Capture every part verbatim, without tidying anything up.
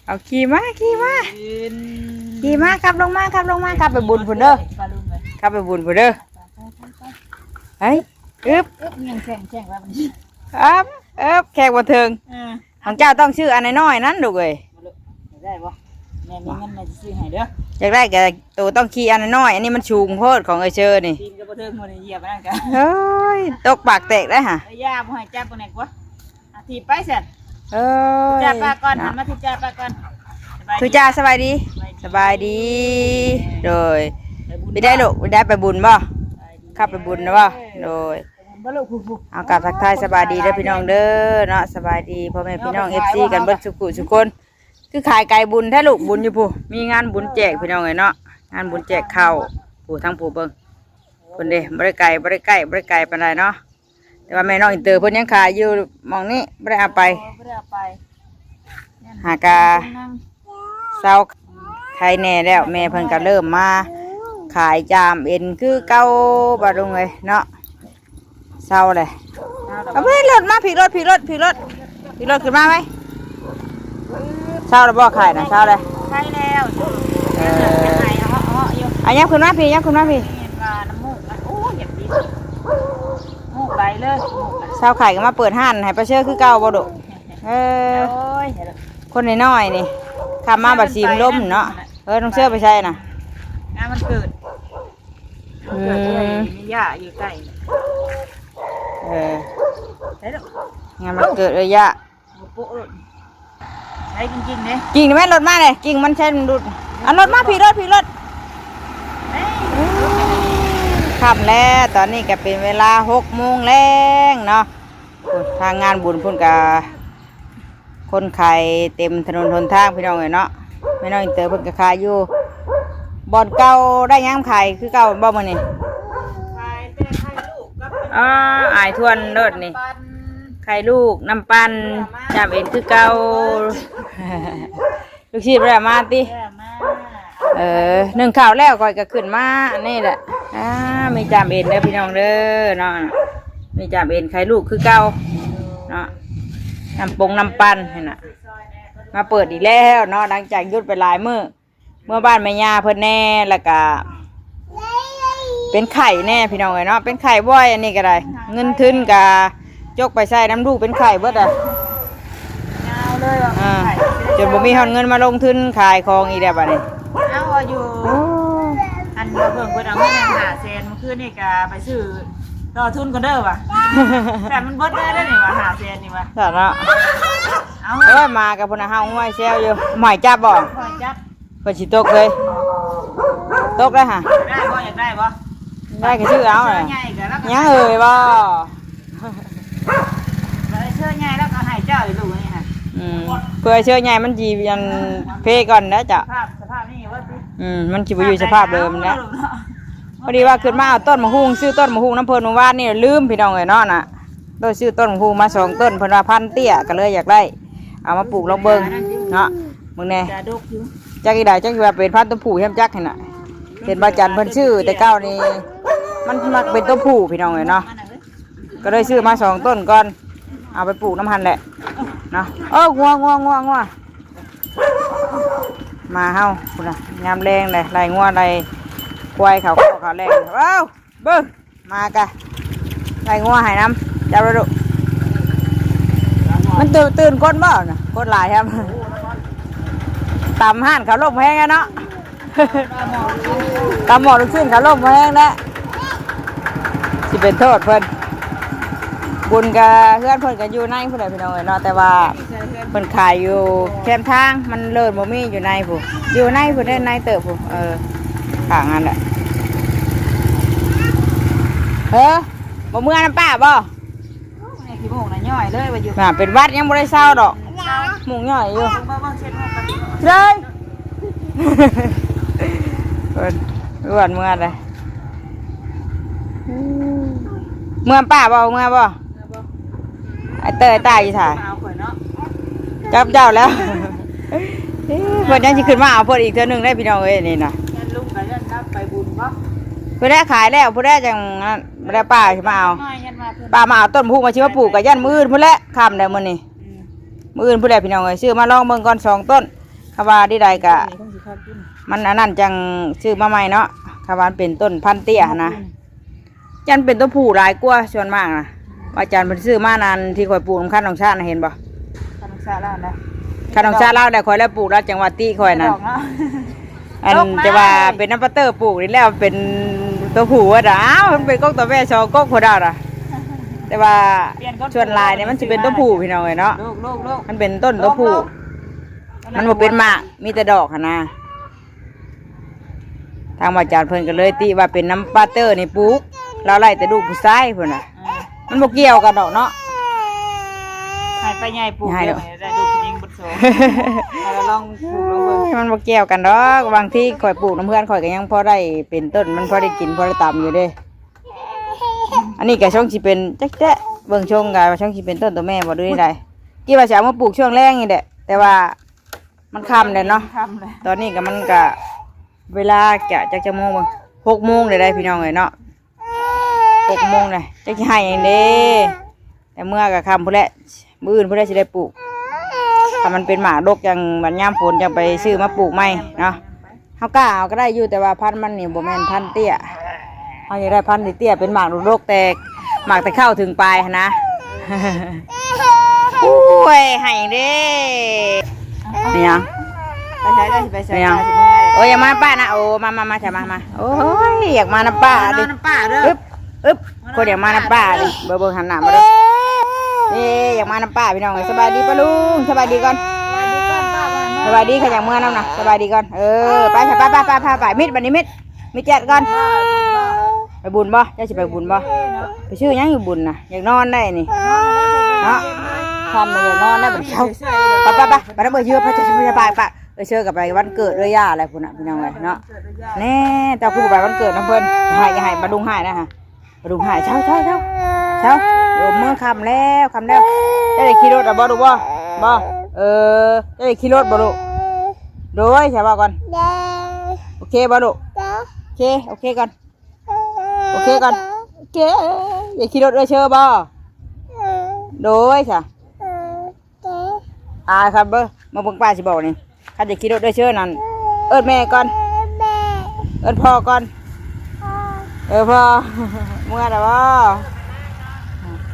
เอาขี่มาขี่มา ขี่มา ขับลงมา ขับลงมา ขับไปบุญพุ้นเด้อ ขับไปบุญพุ้นเด้อ เฮ้ย อึบ อึบยังแข่งแข่งแล้วมัน อับ เอิบ แขกบ่เทิง อ่า ของเจ้าต้องซื้ออันน้อยๆนั้นลูกเอ้ย ได้บ่ แม่มีเงินแม่จะซื้อให้เด้อ อยากได้ก็โตต้องขี่อันน้อยๆ อันนี้มันสูงโพดของเอ้ยเชอนี่ ตีนก็บ่เทิงหมดเลย เหยียบอันนั้นก็ เฮ้ย ตกปากแตกได้ฮะ เอ้ย ย่าบ่ให้จับบ่ไหนกว่า อ่ะ ถีบไปเสร็จ เอ้ย จ่าปากก่อน หันมาที่จ่าปากก่อน สบายดี ทุจ่าสบายดี สบายดี โดย ไปบุญ ไม่ได้ลูก ไม่ได้ไปบุญบ่ สบายดี ขับไปบุญนะบ่ โดย ไปบุญบ่ลูก ผู้ๆ เอากราบทักทายสบายดีเด้อพี่น้องเด้อเนาะ สบายดีพ่อแม่พี่น้อง เอฟซี กันเบิดสุขุสุคน คือขายไก่บุญแท้ลูก บุญอยู่ผู้ มีงานบุญแจกพี่น้องเอ้ยเนาะ งานบุญแจกข้าวผู้ทั้งผู้เบิ่ง เพิ่นเด้ บ่ได้ไกล บ่ได้ใกล้ บ่ได้ไกลปานใดเนาะ แต่ว่าแม่น้องอินเตอร์เพิ่นยังขายอยู่หม่องนี้ บ่ได้เอาไป บ่ได้เอาไป หากะ เซาไข่แน่แล้ว แม่เพิ่นก็เริ่มมาขายจามเอ็นคือเก่า บ่าลุงเอ้ยเนาะ เซาเลย เอาไปรถมา ผีรถ ผีรถ ผีรถ ผีรถขึ้นมาไหม เซาแล้วบ่ขายนะ เซาเลย ใช่แล้ว เออ ยังไงเหาะเหาะอยู่ อ่ะ ยับขึ้นมาพี่ ยับขึ้นมาพี่ เห็นว่าน้ำมูกมัน โอ้ย อยากดี มูกไหลเลย มูกไหล เซาขายก็มาเปิดห้านให้ป้าเชื่อคือเก่าบ่ดุ เออ โอ้ย คนน้อยๆนี่ ขับมาบัดสีมันล้มเนาะ เออ น้องเชื่อไปใช่น่ะ งานวันเกิด วันเกิดเอื้อย อืม มีย่าอยู่ใกล้ เออ ใช่ลูก งานวันเกิดเอ้ยย่า โอ้โห ใช่จริงๆเนี่ย กิ่งนี่แม่นรถมาเลย กิ่งมันใช่มันดุด เอารถมา ผีรถ ผีรถ เอ้ย ค่ำแล้ว ตอนนี้ก็เป็นเวลาหกโมงแลงเนาะ โอ้ย ทางงานบุญพุ่นกะ คนขายเต็มถนนหนทางพี่น้องเอ้ยเนาะ แม่น้องอินเตอร์เพิ่นก็ขายอยู่ บ่อนเก่า ได้หยังขายคือเก่าบ่มื้อนี้ ขายแต่ไข่ลูกกับ อ่า อายทวนโลดนี่ ปั่น ไข่ลูก น้ำปั่น จามเอ็นคือเก่า ลูกชิ้นบ่ได้มาติ เออ มา เออ นึ่งข้าวแล้วข้อยก็ขึ้นมาอันนี้แหละ อ่า มีจามเอ็นเด้อพี่น้องเด้อเนาะ มีจามเอ็นไข่ลูกคือเก่าเนาะ น้ำปงน้ำปั่นหั่นน่ะ มาเปิดอีกแล้วเนาะ หลังจากหยุดไปหลายมื้อ เมื่อบ้านแม่ย่าเพิ่นแน่ แล้วก็ เป็นไข้แน่พี่น้องเอ้ยเนาะ เป็นไข้บ่อย อันนี้ก็ได้ เงินทุนก็จกไปใส่น้ำลูก เป็นไข้เบิดอ่ะ ยาวเลยว่ะ อ่า ไข่ จนบ่มีฮอดเงินมาลงทุนขายของอีกแล้วบัดนี้ เอาอยู่ โอ้ อันเราเพิ่งเพิ่นเอาเงินให้ห้าแสน เมื่อคืนนี่ก็ไปซื้อต่อทุนก่อนเด้อว่ะ แต่มันเบิดได้แล้วนี่ว่ะ ห้าแสนนี่ว่ะ สาระ เอา เอ้ย มากับพุ่นน่ะ เฮาง่วยแซวอยู่ หมอยจับบ่ หมอยจับ เพิ่นสิตกเลย ตกแล้วฮะ ได้บ่ อยากได้บ่ ได้ก็ซื้อเอาแหละ เสื้อใหญ่ก็แล้วก็ ยังเอ่ยบ่ เสื้อใหญ่แล้วก็ให้เจ้าอีกลูกนี่ค่ะ อืม เพื่อเสื้อใหญ่มันสิอันเพก่อนนะจ๊ะ สภาพ สภาพนี่ว่าสิ อืม มันสิบ่อยู่สภาพเดิมแล้ว เนาะ พอดีว่าขึ้นมาเอาต้นมะฮุ่ง ซื้อต้นมะฮุ่งน้ำเพิ่นเมื่อวานนี่ลืมพี่น้องเอ้ยเนาะน่ะ โดยซื้อต้นมะฮุ่งมาสองต้น เพิ่นว่าพันธุ์เตี้ยก็เลยอยากได้ เอามาปลูกลองเบิ่งเนาะ เบิ่งแน่ จะดกอยู่ จักอีใด จักว่าเป็นพันธุ์ตัวผู้แฮมจักหั่นน่ะ เห็นบ่าวจันเพิ่นซื้อแต่เก่านี่ มันมักเป็นตัวผู้พี่น้องเอ้ยเนาะ ก็เลยซื้อมาสองต้นก่อน เอาไปปลูกนำหั่นแหละเนาะ เออ งัว งัว งัว งัว มาเฮา พุ้นน่ะ ยามแลงเลย ไล่งัว ไล่ควายเขา เขาแลง ว้าว เบิ่ง มากะ ไล่งัวให้นำ จับแล้วลูก มันตื่น ตื่นคนบ่น่ะ คนหลายแฮม ตำฮ้านเขาล่มแฮงอะเนาะ ตำหม้อลูกชิ้นเขาล่มแฮงแล้ว สิเป็นโทษเพิ่น บุญกะเฮือนเพิ่นกะอยู่ในพุ้นแหละพี่น้องเอ้ยเนาะ แต่ว่าเพิ่นขายอยู่แคมทาง มันเลิศบ่มีอยู่ในพุ้น อยู่ในพุ้นเด้ ในเติบพุ้น เออ ข้างนั้นแหละ เฮ้อ บ่เมือนำป้าบ่ นี่ขี้มูกน่ะย่อยเลยว่าอยู่ น่ะ เป็นหวัดยังบ่ได้เซาดอก เซา หมูกย่อยอยู่ เบิ่งเบิ่งเบิ่งเช็ดหมูกกัน เลย เพิ่นอ้วนเมือเลย เมือป้าบ่ เมือบ่ ไอ้เตยตายอยู่ถ่าย มาเอาข่อยเนาะ จับเจ้าแล้ว เอ้ย เพิ่นยังสิขึ้นมาเอาเพิ่นอีกเทื่อหนึ่งได้พี่น้องเอ้ยนี่นะ ยันลุงกับยันนับไปบุญบ่ เพิ่นได้ขายแล้ว เพิ่นได้จังนั้น บ่ได้ป้าสิมาเอา น้อยยันมาเพิ่น ป้ามาเอาต้นมะฮุ่งมาสิมาปลูกกับยันมื้ออื่นพุ้นแหละ ค่ำแล้วมื้อนี้ อืม มื้ออื่นพุ้นแหละพี่น้องเอ้ย ซื้อมาลองเบิ่งก่อนสองต้น ถ้าว่าได้ใดก็มันอันนั้นจังซื้อมาใหม่เนาะ ถ้าว่ามันเป็นต้นพันธุ์เตี้ยนะ จันเป็นตัวผู้หลายกว่าส่วนมากนะ อาจารย์เพิ่นซื้อมานานที่ข่อยปลูกนำคันของชาตินะ เห็นบ่ คันของชาติลาวนะ คันของชาติลาวได้ข่อยแล้วปลูกแล้วจังหวัดที่ข่อยนั่น ดอกเนาะ อัน ดอกนะ จะว่าเป็นน้ำปาเตอร์ปลูกนี่แล้วเป็นตัวผู้ว่าดาว มันเป็นกกตัวแม่สองกกพอดาวนะ แต่ว่า เปลี่ยนกก ส่วนหลายเนี่ยมันสิเป็นตัวผู้พี่น้องเอ้ยเนาะ ลูกลูกลูก มันเป็นต้นตัวผู้ ลูกลูก มันบ่เป็นหมาก มีแต่ดอกหั้นนะ ทางอาจารย์เพิ่นก็เลยติว่าเป็นน้ำปาเตอร์นี่ปลูก เราไล่แต่ลูกผู้ชายเพิ่นน่ะ อ่า มันบ่เกี่ยวกันดอกเนาะ ให้ป้าใหญ่ปลูก ให้ดอก เดี๋ยวได้ลูกผู้หญิงเบิดสอง เอาลองปลูกลองเบิ่ง มันบ่เกี่ยวกันดอก บางทีข่อยปลูกนำเพื่อนข่อยก็ยังพอได้เป็นต้น มันพอได้กินพอได้ตำอยู่เด้ อันนี้ก็ช่วงสิเป็นจักแจ๊ะ เบิ่งช่วงก็ช่วงสิเป็นต้นตัวแม่บ่ดูได้ใด คิดว่าสิเอามาปลูกช่วงแลงนี่แหละ แต่ว่ามันค่ำแล้วเนาะ ค่ำแล้ว ตอนนี้ก็มันก็เวลาจะจักจักโมงบ่ หกโมงเลยได้พี่น้องเอ้ยเนาะ หกโมงเลย จักสิให้หยังเด้ แต่เมื่อก็ค่ำพุ้นแหละ มื้ออื่นพุ้นแหละสิได้ปลูก ถ้ามันเป็นหมากดกจังบัดยามฝนจังไปซื้อมาปลูกใหม่เนาะ เฮากล้าเอาก็ได้อยู่ แต่ว่าพันธุ์มันนี่บ่แม่นพันธุ์เตี้ย เฮาอยากได้พันธุ์เตี้ยๆ เป็นหมากดกๆ แต่หมากแต่เข้าถึงปลายหั้นนะ โอ้ย ให้เด้ นี่หยัง ไปใช้ได้สิไปใช้ ไม่เอา ได้สิเมื่อย โอ้ย อยากมานำป้านะ โอ้ มามามาจ้ะ มามา โอ้ย อยากมานำป้า มา ดิ นำป้าเด้อ อึ๊บ อึ๊บ คนอยากมานำป้าดิ เบิ่งเบิ่งหันหน้ามาเด้อ นี่ อยากมานำป้าพี่น้องเอ้ย สบายดีป้าลุง สบายดีก่อน สบายดีค่ะ อยากเมือนำนะ สบายดีก่อน เออ ไปค่ะ ไปไปไปไปไป มิดบัดนี้มิด มิดแจ๊ดก่อน ไปบุญบ่ เจ้าสิไปบุญบ่ ไปซื้อหยังอยู่บุญน่ะ อยากนอนได้นี่ เนาะ ทำมาอยากนอนได้บัดนี้ ไปไปไป ไปนำเบิ่งเยอะ ไปจะไปไปไป เอ้ยเชิญกับไปวันเกิดเอ้ยย่าอะไรพุ้นน่ะพี่น้องเอ้ยเนาะ แน่เจ้าคือไปวันเกิดนำเพิ่น อย่าให้ อย่าให้ป้าลุงให้นะฮะ ป้าลุงให้ เช้าเช้าเช้าเช้า โอ้ มื้อค่ำแล้ว ค่ำแล้ว เจ้าได้ขี่รถแล้วบ่ลูกบ่ บ่ เออ เจ้าได้ขี่รถบ่ลูก โดย ใช่บ่ก่อน โอเคบ่ลูก โอเค โอเคก่อน โอเคก่อน โอเค อย่าขี่รถเอ้ยเชิญบ่ โดย ใช่ อ่า ครับเบิ่ง มาเบิ่งป้าสิบอกนี่ คันจะขี่รถเด้อเชิญนั่น เอิ้นแม่ก่อน เอิ้นพ่อก่อน เออ พ่อ เมือแล้วบ่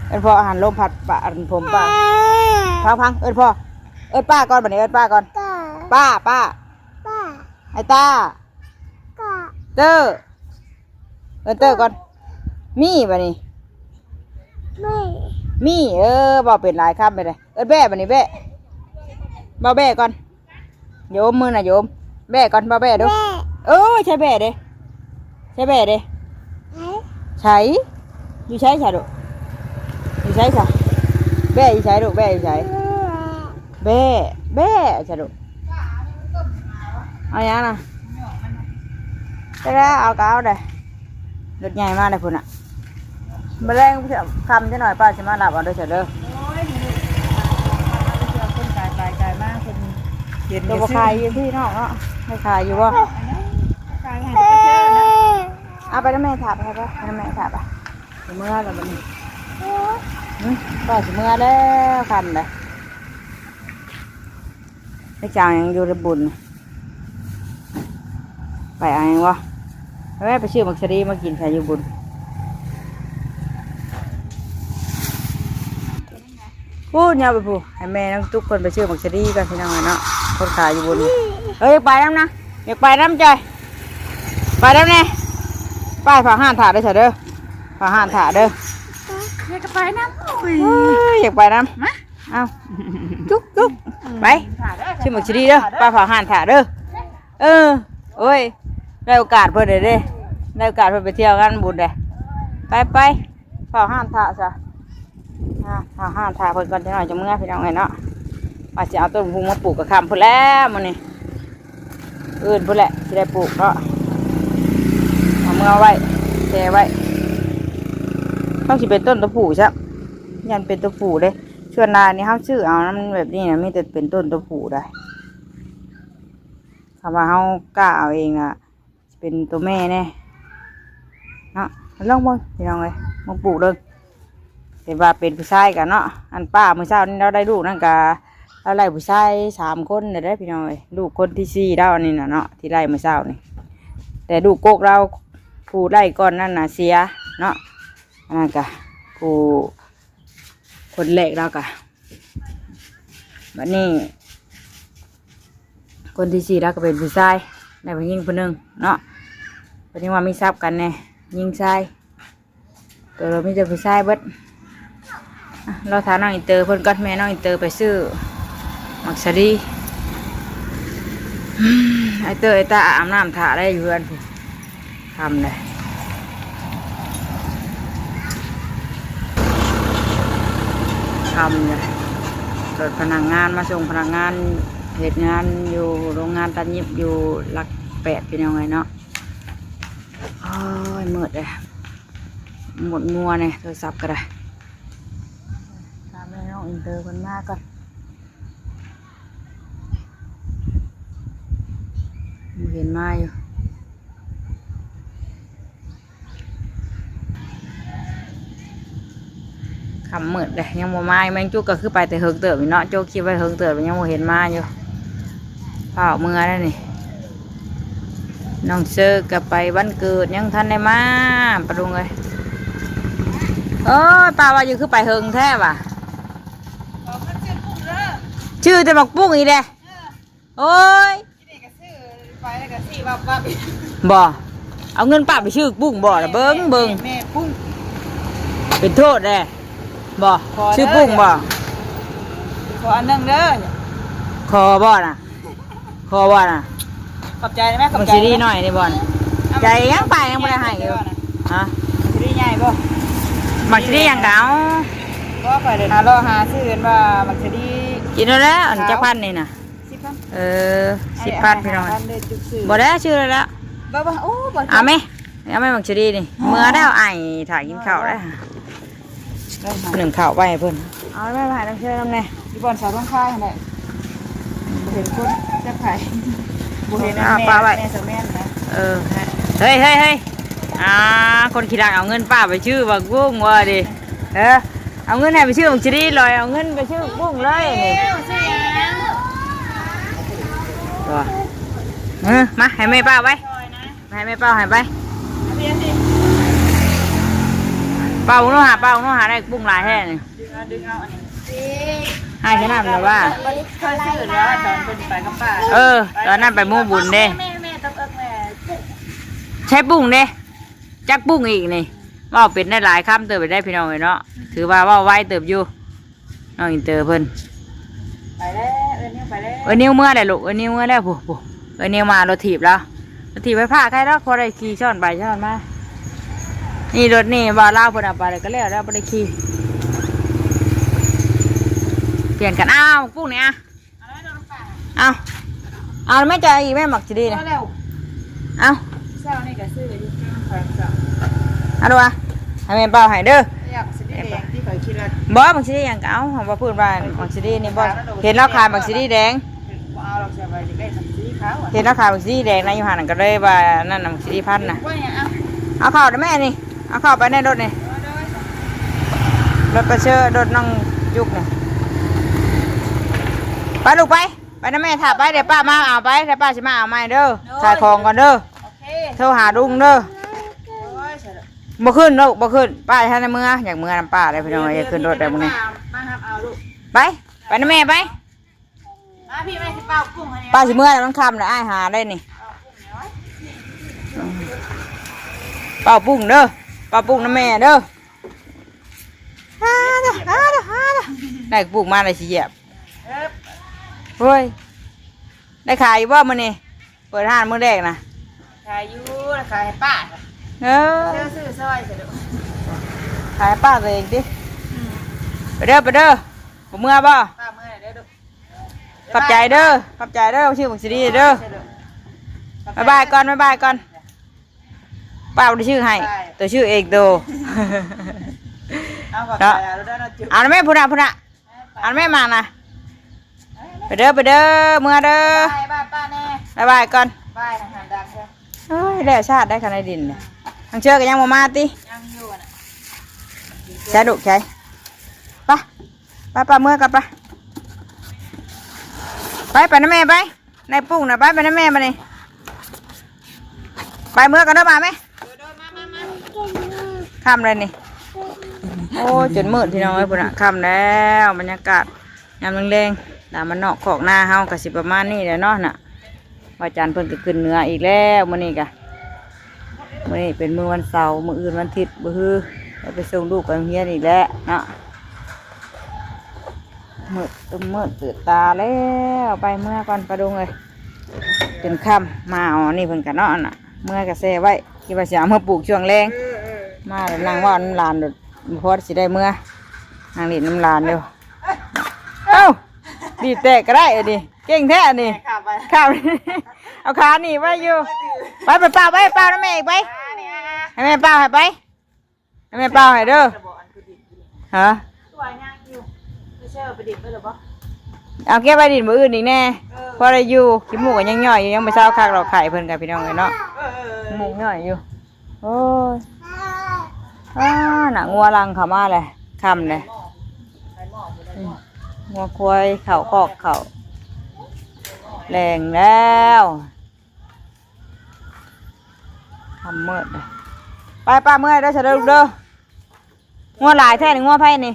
เอิ้นพ่อ หันลมพัดปะ อันผมปะ พังๆ เอิ้นพ่อ เอิ้นป้าก่อนบัดนี้ เอิ้นป้าก่อน ป้า ป้า ไอ้ต้า เตอร์ เอิ้นเตอร์ก่อน มี่บัดนี้ มี่ เออ เว้าเป็นหลายคำไปเลย เอิ้นแบ้บัดนี้ แบ้ เว้าแบ้ก่อน โยม มือน่ะโยม แบ้ก่อน เว้าแบ้ดู แบ้ เออ ใช่แบ้เด้ ใช่แบ้เด้ ไหน ใช่ อยู่ใช่ ใช่ลูก อยู่ใช่ ใช่ แบ้อยู่ใช่ลูก แบ้อยู่ใช่ แบ้ แบ้ ใช่ลูก เอาหยังนะ จะได้เอาก็เอาเด้อ รถใหญ่มากเลยพุ้นน่ะ มื้อแลงค่ำจักหน่อยป้าสิมารับเอาเด้อเจ้าเด้อ โอ้ย มื้อนี้เอาไปเที่ยวคนกายไปกายมา เพิ่นเห็น ตัวบ่ขายอยู่พี่น้องเนาะ ไม่ขายอยู่บ่ ขายให้ไปเที่ยวนะ เอาไปนำแม่ถาไป ไปนำแม่ถาไป สิเมือแล้วบัดนี้ หึ ป้าสิเมือแล้ว ค่ำแล้ว ไม่จ้างยังอยู่ในบุญ ไปเอาหยังวะ แม่ไปซื้อหมากสาลีมากินใส่อยู่บุญ พูดเนี่ยไปพูด ให้แม่น้องตุ๊กคนไปซื้อหมากสาลีก่อนพี่น้องเนาะ คนขายอยู่บน เอ้ย อยากไปนำนะ อยากไปนำจ้อย ไปนำแน่ ไปฝากห้านถ่าเด้อเด้อ ฝากห้านถ่าเด้อ อยากไปนำ โอ้ย เอ้ย อยากไปนำ มา เอ้า จุ๊กจุ๊ก ไป ถ่าเด้อ ซื้อหมากสาลีเด้อ ไปฝากห้านถ่าเด้อ เออ โอ้ย ได้โอกาสเพิ่นเด้ ได้โอกาสเพิ่นไปเที่ยวงานบุญเด้ ไปไป เฝ้าห้านถ่าซะ อ่า เฝ้าห้านถ่าเพิ่นก่อนจักหน่อยจังเมือพี่น้องเอ้ยเนาะ ว่าสิเอาต้นพุงมาปลูกกะค่ำพุ้นแล้วมื้อนี้ อื่นพุ้นแหละสิได้ปลูกเนาะ เอาเมือไว้ แช่ไว้ ต้องสิเป็นต้นตัวผู้ซะ ยันเป็นตัวผู้เด้ ส่วนหลายนี่เฮาซื้อเอา มันแบบนี้นะ มีแต่เป็นต้นตัวผู้ได้ คำว่าเฮากล้าเอาเองน่ะ เป็นตัวแม่แน่ เนาะ ลองเบิ่งพี่น้องเอ้ย มาปลูกเด้อ เห็นว่าเป็นผู้ชายกันเนาะ อันป้ามื้อเช้านี้เราได้ลูกนั่นกะ เราไล่ผู้ชายสามคนน่ะเด้อพี่น้องเอ้ย ลูกคนที่สี่เรานี่น่ะเนาะ ที่ไล่มื้อเช้านี่ แต่ลูกกกเราผู้ไล่ก่อนนั่นน่ะเสียเนาะ อันนั้นกะผู้คนแรกเรากะ บัดนี้ คนที่สี่เราก็เป็นผู้ชาย ได้ผู้หญิงผู้หนึ่งเนาะ บัดนี้ว่ามีทรัพย์กันแน่ หญิงชาย ตัวเรามีแต่ผู้ชายเบิด อ่ะ รอถามน้องอินเตอร์เพิ่นก่อน แม่น้องอินเตอร์ไปซื้อหมากสาลี อืม ไอ้เตอร์ไอ้ตาอาบน้ำถ่าได้อยู่เฮือนพุ้น ค่ำเลย ค่ำเลย รถพนักงานมาส่งพนักงาน เฮ็ดงานอยู่โรงงานตัดเย็บอยู่หลักแปด พี่น้องเอ้ยเนาะ โอ้ย มืดเลย หมดมัวเนี่ย โทรศัพท์ก็ได้ ถามแม่น้องอินเตอร์เพิ่นมาก่อน บ่เห็นมาอยู่ ค่ำมืดเลย ยังบ่มาอยู่ แม่งจุกก็คือไปแต่เฮิงเติบอยู่เนาะ โจ้คิดไว้เฮิงเติบ ยังบ่เห็นมาอยู่ ฟ้าวเมือแล้วนี่ น้องเซอร์ก็ไปวันเกิด ยังทันได้มา ปะลุงเอ้ย โอ้ย ป้าว่าอยู่คือไปเฮิงแท้ว่ะ ชื่อแต่หมากปุ้งอีกเด้ โอ้ย นี่ก็ซื้อไปแล้วก็ซื้อวับวับ บ่ เอาเงินป้าไปซื้อปุ้งบ่ล่ะ เบิ่งเบิ่ง แม่ปุ้ง เป็นโทษแด่ บ่ ขอเด้อ ซื้อปุ้งบ่ ขออันหนึ่งเด้อ ขอบ่น่ะ ขอบ่น่ะ ขอบใจไหม ขอบใจไหม หมากสาลีหน่อยนี่บ่น่ะ เอา ใจยังไปยังบ่ได้ให้อยู่ หมากสาลีใหญ่บ่ ฮะ หมากสาลีใหญ่บ่ หมากสาลีหยังก็เอา บ่ ข้อยเดินหาเลาะหาซื้อกันว่าหมากสาลี กินแล้ว อัน ขาว จักพันนี่น่ะ สิบพัน เออ สิบพัน พี่น้อง ห้าพันเด้อ จุกซื้อ บ่ได้ซื้อแล้ว บ่ บ่ โอ้ บ่ เอาไหม เอาไหม หมากสาลีนี่ เมือแล้ว ไอ้ถ่ายกินข้าวแล้ว ได้ค่ะ หนึ่งข้าวไว้ให้เพิ่น เอาไว้ ไว้ให้น้องเชอร์นำแน่ อยู่บ่อนเสาทองคายนั่นแหละ บ่เห็นคนจักไผ บ่เห็น เอา แม่ ปลาไว้ แม่สาวแม่นนะ เออ เฮ้ย เฮ้ย เฮ้ย อ่า คนขี้รักเอาเงินป้าไปซื้อบักบุ้งว่าดิ เออ เอาเงินให้ไปซื้อหมากสาลีลอย เอาเงินไปซื้อบุ้งเลยนี่ ตัว เออ มา ให้แม่ป้าไป ให้แม่ป้าให้ไป เป้าหนูหา เป้าหนูหาได้บุ้งหลายแท้นี่ ดึงเอา ดึงเอาอันนี้ ให้ขนาดแบบว่า เคยซื้อแล้วตอนเพิ่นไปกับป้า เออ ตอนนั้นไปหมู่บุญเด้ แม่ แม่ แม่ ต้องเอิ้นแม่ ใช้บุ้งเด้ จักบุ้งอีกนี่ เว้าเป็นได้หลายคำเติบไปได้พี่น้องเอ้ยเนาะ ถือว่าเว้าไวเติบอยู่ น้องอินเตอร์เพิ่น ไปแล้ว เอิ้นนิวไปแล้ว เอิ้นนิวเมือแล้วลูก เอิ้นนิวเมือแล้ว ผู้ ผู้ เอิ้นนิวมารถถีบแล้ว รถถีบไปพาใครดอก พอได้ขี่ซ้อนไปซ้อนมา นี่รถนี่บ่าวลาวเพิ่นเอาไปแล้วก็แล้ว แล้วบ่ได้ขี่ เปลี่ยนกัน อ้าว ปุ้งนี่อะ เอา เอาแม่จะเอาอีกแม่หมากสาลีนะ เอาแล้ว เอา เช้านี่ก็ซื้ออยู่ข้างไฟเจ้า เอาดูวะ ให้แม่เป่าให้เด้อ อยากสาลีแดงที่ข่อยคิดว่า บ่ หมากสาลีหยังก็เอา ของบ่พูดว่าหมากสาลีนี่บ่ เห็นเราขายหมากสาลีแดง บ่เอาหรอก สบายจะได้หมากสาลีขาวอะ เห็นเราขายหมากสาลีแดงนะ อยู่หั่นก็เลยว่านั่นน่ะ หมากสาลีพันธุ์น่ะ ว่าหยัง เอา เอาเข้าเด้อแม่นี่ เอาเข้าไปในรถนี่ รถไปเชิญรถน้องจุกนี่ ไปลูกไป ไปนะแม่ ถ้าไปเดี๋ยวป้ามาเอาไป เดี๋ยวป้าสิมาเอาใหม่เด้อ โดย ขายของก่อนเด้อ โอเค โทรหาลุงเด้อ โอ้ย บ่ขึ้นลูก บ่ขึ้น ป้าให้ในเมือ อยากเมือนำป้าได้พี่น้อง อยากขึ้นรถได้มื้อนี้ มาครับ เอาลูก ไป ไปนะแม่ไป มาพี่ แม่สิเป่ากุ้งให้ ป้าสิเมือแล้ว มันค่ำแล้ว อ้ายหาได้นี่ เป่ากุ้งเด้อ เป่ากุ้งนะแม่เด้อ หาเด้อ หาเด้อ หาเด้อ ได้กุ้งมาเลยสิเหยียบ เอิบ เฮ้ย ได้ขายอยู่บ่มื้อนี้ เปิดร้านมื้อแรกนะ ขายอยู่ ขายให้ป้า เออ ซื้อ ซื้อซอยเสร็จแล้ว ขายให้ป้าตัวเองติ อืม ไปเด้อ ไปเด้อ บ่เมือบ่ ป้าเมือเด้อลูก ขอบใจเด้อ ขอบใจเด้อ ชื่อบักซีดีเด้อ บ๊ายบายก่อน บ๊ายบายก่อน ป้าบ่ได้ชื่อให้ บ๊ายบาย ตัวชื่อเองโต เอาขอบใจ เนาะ แล้วเด้อเนาะจุ๊บ เอานะแม่ พุ้นน่ะ พุ้นน่ะ เอานะแม่มานะ ไปเด้อ ไปเด้อ เมือเด้อ บ๊ายบาย บ๊ายบายป้าแน่ บ๊ายบายก่อน บ๊ายบาย ทางหางดังเด้อ เฮ้ย แล้วชาติได้ขนาดดินเนี่ย ทางเชื่อก็ยังบ่มาติ ยังอยู่น่ะ ใช่ลูกใช่ ไป ไป ไป เมือกันไป ไป ไปนำแม่ไป นายปุ้งน่ะ ไป ไปนำแม่บัดนี้ ไปเมือก่อนเด้อ มาไหม ค่ำเลยนี่ โอ้ จนมืดพี่น้องเอ้ย พุ้นน่ะ ค่ำแล้ว บรรยากาศยามแลงๆ ตามบ้านนอกคอกนาเฮาก็สิประมาณนี้แหละเนาะน่ะ ว่าจันเพิ่นก็ขึ้นเหนืออีกแล้วมื้อนี้กะ มื้อนี้เป็นมื้อวันเสาร์ มื้ออื่นวันอาทิตย์ บ่ฮือ แล้วไปส่งลูกไปโรงเรียนอีกแล้วเนาะ มืดตึมมืดตื่นตาแล้ว ไปเมือก่อน ปะดุงเอ้ย จนค่ำ มาเอาอันนี้เพิ่นกะเนาะน่ะ เมือกะแซ่ไว้ คิดว่าสิเอามาปลูกช่วงแลง เออเออ มาแล้วนั่งเว้าหลานโดด บ่พอสิได้เมือ นั่งเล่นนำหลานอยู่ เอ้า บีบแตกก็ได้อันนี้ เก่งแท้อันนี้ แม่ขับไป ครับ เอาขาหนีบไว้อยู่ ไป ไปเป่า ไปเป่านำแม่อีกไป อ่านี่อ่ะ ให้แม่เป่าให้ไป ให้แม่เป่าให้เด้อ ฮะ ตัวย่างอยู่ ไม่ใช่เอาไปดิบไปหรือเปล่า เอาเก็บไว้ดินมื้ออื่นอีกแน่ เออ พอได้อยู่ ขี้มูกก็ยังย่อยอยู่ ยังบ่เซาคักดอก ไข้เพิ่นกะพี่น้องเอ้ยเนาะ เออเออเออ ขี้มูกย่อยอยู่ โอ้ย อ้า น่ะ งัวหลั่งเข้ามาเลย ค่ำเลย อืม งัวควายเข้าคอกเข้า แลงแล้ว ค่ำมืดเลย ไป ป้าเมือเด้อ เสด็จลูกเด้อ งัวหลายแท้นี่ งัวไผนี่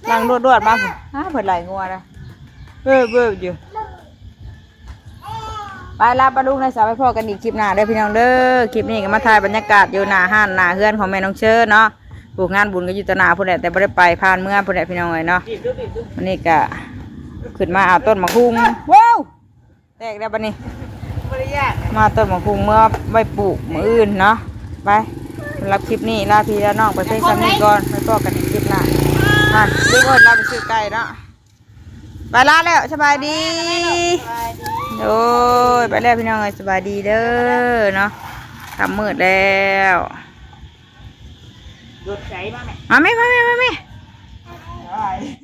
หลั่งดวดๆ มา อ้า เพิ่นไล่งัวนะ เบิ่บๆ อยู่ ไปลาปะลุงนะ สาว ไปพ้อกันอีกคลิปหน้าเด้อพี่น้องเด้อ คลิปนี้ก็มาถ่ายบรรยากาศอยู่หน้าร้านหน้าเฮือนของแม่น้องเชิญเนาะ ผู้งานบุญก็อยู่ต่อหน้าพุ้นแหละ แต่บ่ได้ไป ผ่านเมือพุ้นแหละพี่น้องเอ้ยเนาะ วันนี้ก็ขึ้นมาเอาต้นหมากฮุ่ง ว้าว แตกแล้วบัดนี้ บ่ได้ยาก มาต้นหมากฮุ่งเมือไว้ปลูกมื้ออื่นเนาะ ไป สำหรับคลิปนี้ลาพี่ลาน้องไปเพียงส่ำนี้ก่อน ไปพ้อกันอีกคลิปหน้า อ่ะ เดี๋ยวก่อน ลาไปซื้อไก่เนาะ ไปลาแล้ว สบายดี สบายดี โอ้ย ไปแล้วพี่น้องเอ้ย สบายดีเด้อเนาะ ค่ำมืดแล้ว รถไฟมาไหม มาไหม มาไหม มาไหม ได้